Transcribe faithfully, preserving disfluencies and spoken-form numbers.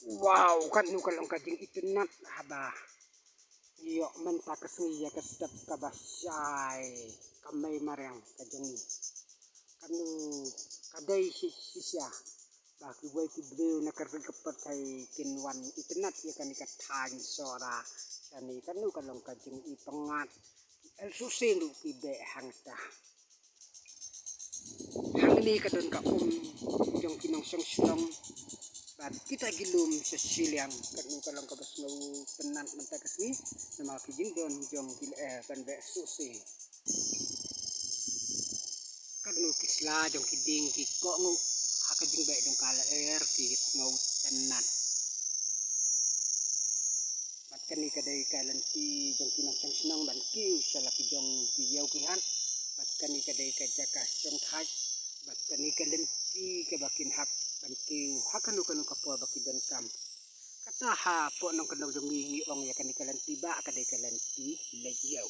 Wow, katno ka long ka jingitynnat haba ïoh mynta ka sngi ïa ka step kaba shai, ka mei mariang ka jong ngi. Katno ka dei shisha ba kiwei ki briew na ka ri ka pyrthei kin wan itynnat ïa kane ka thaiñ Sohra. Kane katno ka long ka jingipyngngad. Ki L C C ruh ki beh hangta. Hangne ka don ka um jong ki nongshong shnong bad kita ki lum sha shiliang. Katno ka long kaba sngewtynnat mynta ka sngi namar ki jingdon jong ki lyer ban beh suse. Katno ki sla jong ki dieng ki kohnguh ha ka jingbeh jong ka lyer ki sngewtynnat. Bad kane ka dei ka lynti jong ki nongshong shnong ban kiew sha la ki jong ki ïew ki hat. Bad kane ka dei ka jaka shong thait. Bad kane ka lynti kaba kin hap ban kiew ha kano kano ka por ba ki donkam. Kata hapoh Nongkyndong jong ngi ngi ong ïa kane ka lynti ba ka dei ka lynti leit ïew.